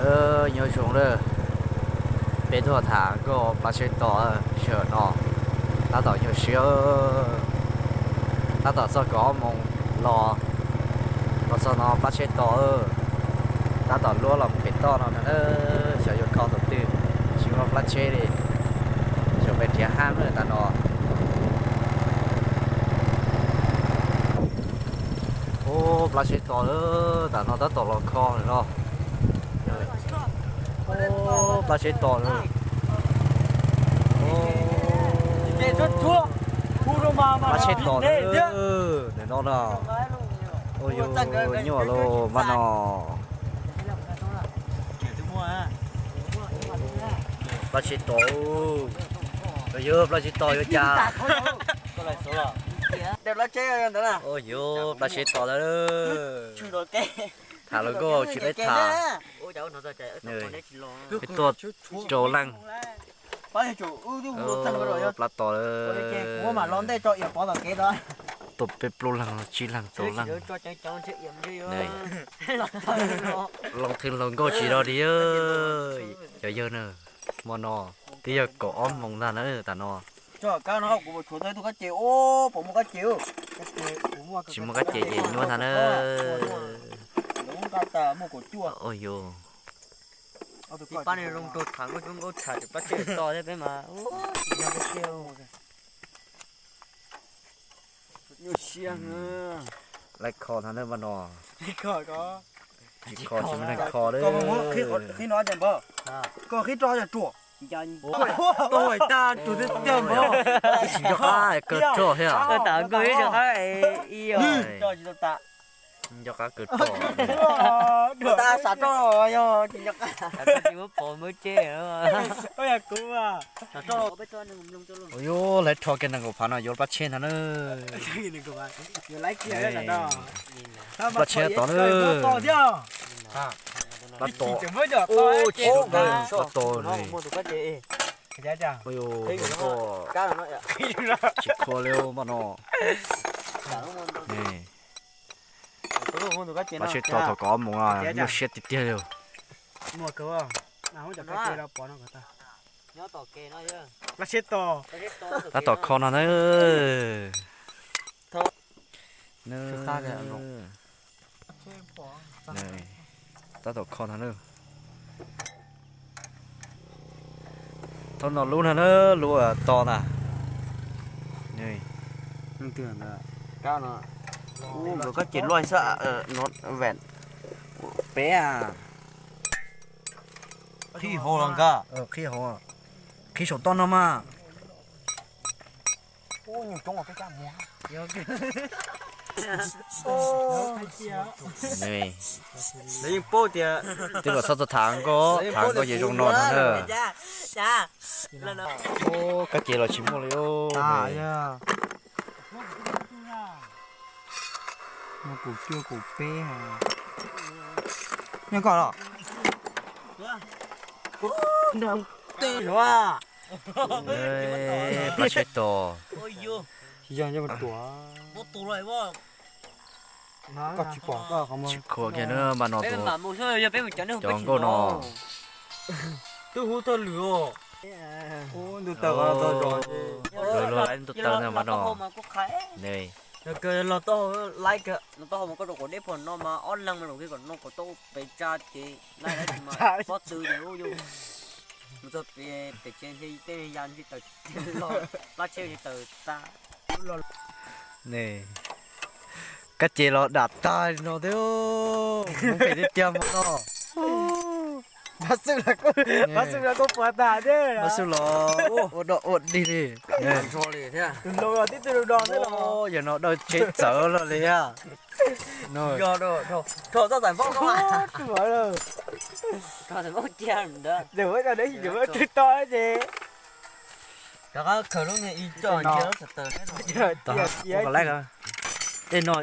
Nyob zoo lawm, peb tuaj tham nkauj plab tsheb tos sawm no, tab tom nyuaj siab, tab tom txog kaum ob moos los, los txog no plab tsheb tos, tab tom luab los pem toj no na, xyov yuav kho thaum twg, tsis muaj plab tsheb li, xyov pem nrhiav hab lawm tas no. Ub, plab tsheb tos lawm, tam no tab tom los kho lawm no. Ub, plab tsheb tos lawm. Plab tsheb tos lawm ntawm no na. Ua yuav nyuaj los mas no. Plab tsheb tos, yuav plab tsheb tos yuav cas. Ua yuav plab tsheb tos lawm. Tham los nkauj tsis peb tham. Peb tuaj rau leej. Plab tos lawm. Tuaj peb plaub leeg tsib leeg rau leej. Loo thwv hluas nkauj tsis rau li. Cov yawg na, hmo no twb yog kaum ob moos ntag na tam no. Tsis muaj kab ces ces nyuaj ntag na. Ua yuav. Pab ne zoo rau tham nkauj, nkauj tham tseem pab tsheb tos thiab peb mas. Laiv kho ntag na mas no. Tsis kho tsis muaj neeg kho li. Koj qhib rau yog ruam. Tau hais tag tus tiag tiag npog. Tsis nco qab kawg roj thiab. Nco qab kawg roj. Ua yuav laiv rho kiag nees nkaum phav no yuav plab tsheb ntag na. Plab tsheb tos na. Plab tos. Plab tos. Tsis kho li mas no. Plab tsheb tos thaum kaum ob moos nyuaj siab tiag tiag li. Tab tom kho no na. Tab tom kho no na. Thaum no lub no na, lub tos ntag. Nkawd koj ces luaj xwb, no vem peb a. Qhib hauv los nkawd. Qhib hauv, qhib saum toj no mas. Twb los txhob tau tham nkauj, tham nkauj ces zoo no no na. Kab ces los tsis muaj li. Kuv cuaj kuv peb. Nyob koj los. Plab tsheb tos. Tsis khuam kiag na mas no tus, cov nkauj no. Twb hu thawj lwm os. Los laib ntuj taw na mas no. Los taub hau mas koj rau kom deb pom no mas ob leeg mas los kom no kom tau pes tsa ces laib laib mas pob tw ces ub yus mus txog pem tsev ntshe tej ya ntshe taws los plab tsheb ntshe taws tag. Kab ces los dam tag no thiab, mus pem tiag tiag mas no. Pab xwb los koj puas tas thiab, pab xwb los ua dog ua dig li. Tus hluas tib tug do xwb los yog no dawj tsheb txawv lawm li thiab. Tej no,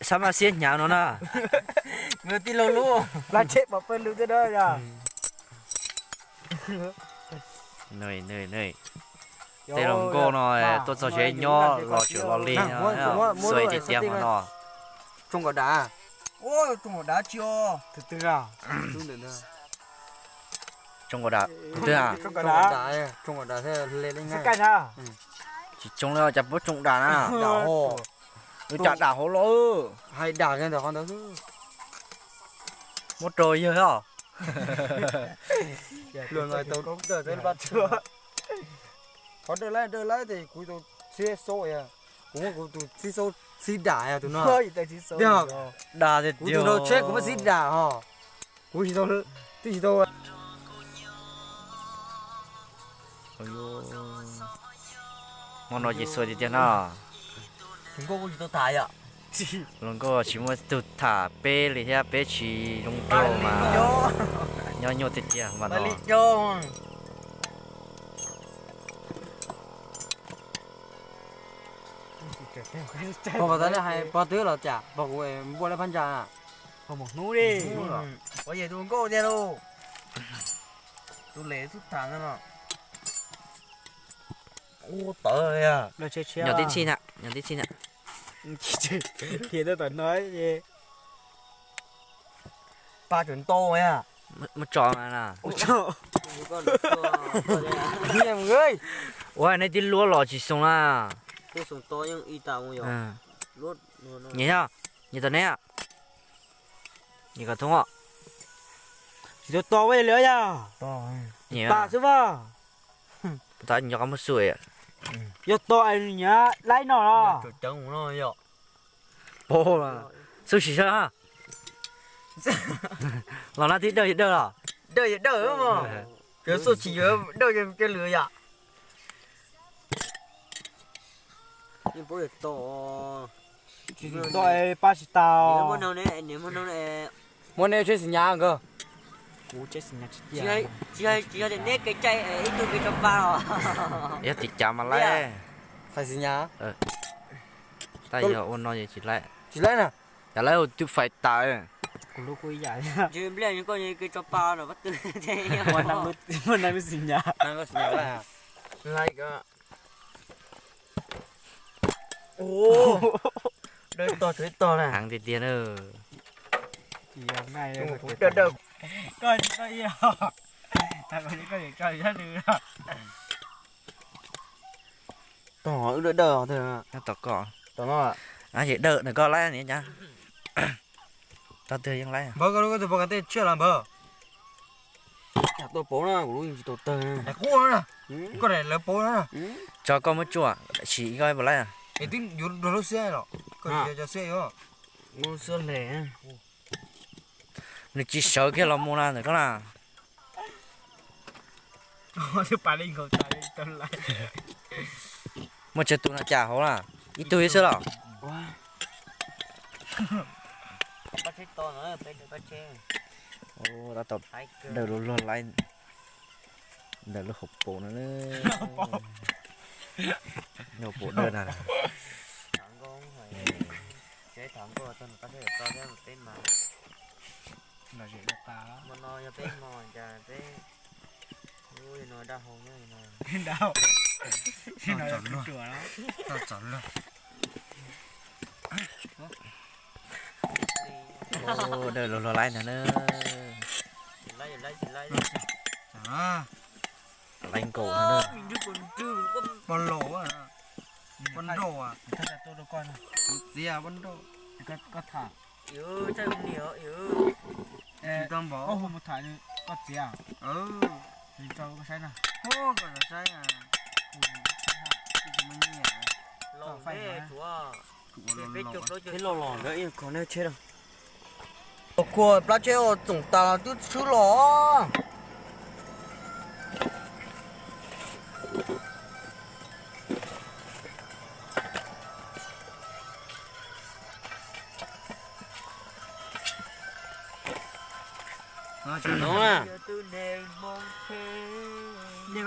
xab maj xiab hnyav no na. Tij laug lub plab tsheb pov pawg lug tej no. Tej hluas nkauj no tuaj txog tsev nyob los tseem los li, xuas tiag tiag hmo no. Tsoo kom dam. Ua, tsoo dav tsi os. Tus twg na? Tsoo dav, tus twg na? Tsoo dav, tsoo dav thiab le leej na. Tsis tsoo li, cas puab tsoo dav na. Dav hov. Wb cas dav hauv los. Hais dav kiag ntawm qhov ntawd xwb. Muab rau yawg os. Luag no tau dawj pab tsuag. Qhov dawj laib dawj laib tes kuv tau txhib xauj, kuv muab kuv tus txhib xauj txhib dam tus no. Dam kuv tus no tsheb kuv muab txhib dam hos. Kuv tsis tau, twb tsis tau. Hmo no ces xuas tiag tiag no. Hluas nkauj tsis muaj tug tham peb li thiab, peb tsis zoo nraug mas nyob nyuaj tiag tiag mas no. Pog twb los cas, pog kuv npuaj lab phab ntsa. Pog mus hnub li. Ua yog tus nkauj tiag lauj. Tus lem xub tham no. Ua tawv. Nyob tib txhij na, nyob tib txhij na. Khiav tau tom no. Pab tseem ntau. Muab tso mas na. Ua nej tib luab los tsis xoo na. Nyias yog, nyias tom neb. Nyias kom thoob os. Tsis tau to ua li yog. Nyias tas xwb vaj. Puas tas nco qab muab xua. Yog to es nyias laib no los. Paub, xub sim sab. Los nab tib dawj yog dawj los. Dawj yog dawj mas. Cov xub tsis yuav dawj cov lwm yom. Tsis to, pab tsis tau. Muab neb tsheb xis nyas nkawd. Kuv tsheb xis nyas tsis tiag. Tsis yog tias neb kev cai ib tug kev tso pa os. Yog tim cas mas laib. Fais xis nyas. Tab yog ua no tsis laib. Tsis laib na. Yog laib ua twb fais tas. Kuv lub kuj ib yam. Ntshe npliaj koj kev tso pa no pab twg. Muaj neeg lub xis nyas. Laib ko. Dawj tog tsuav ib tog na. Heev tiag tiag na. Dawj dawj. Koj tsis tau ib os. Koj tsis tau ib os. Tog wb dawj dawj. Nyob tom koj. Tom no. Ces dawj nws koj laib ni cas. Tog twg yeej laib. Npawg, koj lub koj tus pov kas tej tshiab los npawg. Cas tuaj pauv na, kuv lub yeej tsis tau tawg. Qub no na. Koj daim lawv pauv na. Tso koj muab tsuaj sim koj puas laib. Es twb yuav dua lub xiab los. Koj yuav cov xiab yuav. Muab xiab hle. Nws tsis sawv kiag los mus na ntawm koj na. Muaj tsawg tus no cas hauv na? Ib tug ib xwb los? Tab tom dawj luag luag laib ntawm lub hauv paus no. Hauv paus dawj na. Dawj luag luag laib ntag na. Laib nkaus na. Poj laus, poj nrauj, kuv txiv poj nrauj. Tsis tau npaum. Koj hu mus tham koj txiv. Koj saib na. Teb los los ntawd ib qho neb tsheb rau. Kua plab tsheb ua txoom tas los twb swb los.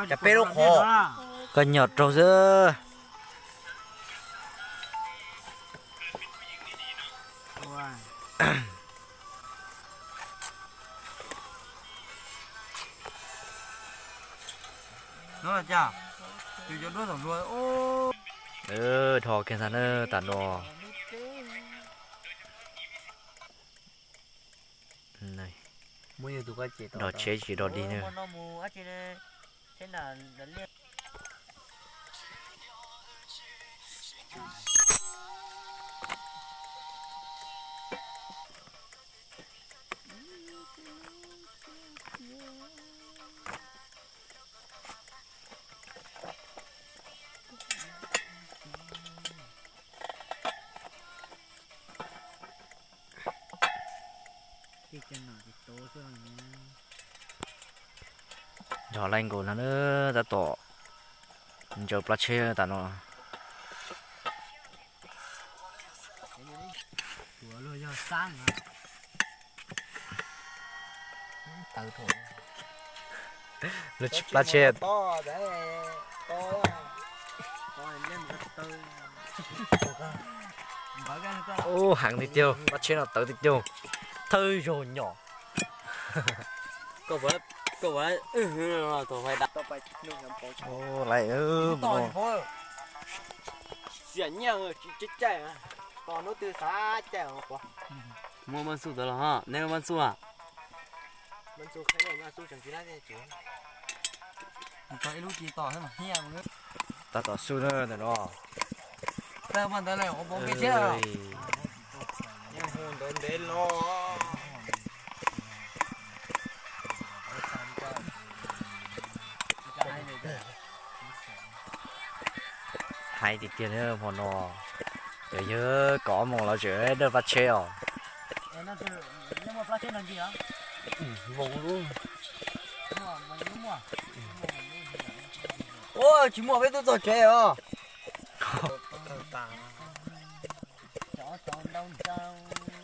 Cas peb lub qhov. Koj nyom raug xwb. Dhos kiag ntag na tas no. Dog tsheb tsis dog dig na. Yog laij nkaus no na, tab tom ntsaws plab tsheb tas no. Plab tsheb. Ub, heev tiag tiag, plab tsheb no tawv tiag tiag. Thawj zaug nyom. Xiam nyiaj tsis caij caij, tos hnub twg xav caij os. Muaj Maj Xub tod los ho, neb Maj Xub a? Tab tom xub na ntawm no. Ntawd los. Hais tiag tiag na hmo no, cov yawg kaum ob moos los tseem dawj plab tsheb os. Ua tsis muaj peb twb txog tsev os.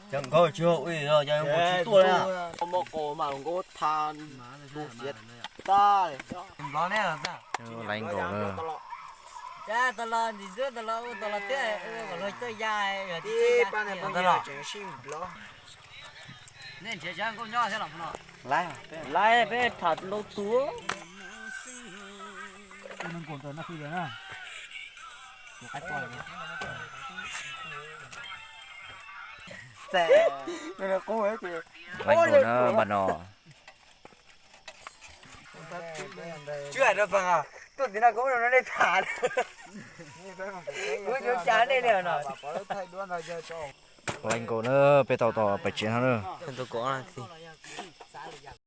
Cov nkauj tsis ua ui, cov nkauj tsis tuaj li. Muaj qos mas nkauj tha tu siav tag li. Laiv nkaus na. Cas tas los ntxim ntxub tas los ua tas los thiab, kom luag txawj ya. Tib pab ne, tseem sib nplov. Nej nrhiav tshav nkauj nyob thiab los no. Laiv, peb tham lus tuaj. Laiv nkaus na npaj no. Tsis hais rau Fab, tuaj tim no kuv no nej tham, kuv yuav cas nej li no. Laiv nkaus na, peb tau tos pais tsev no na.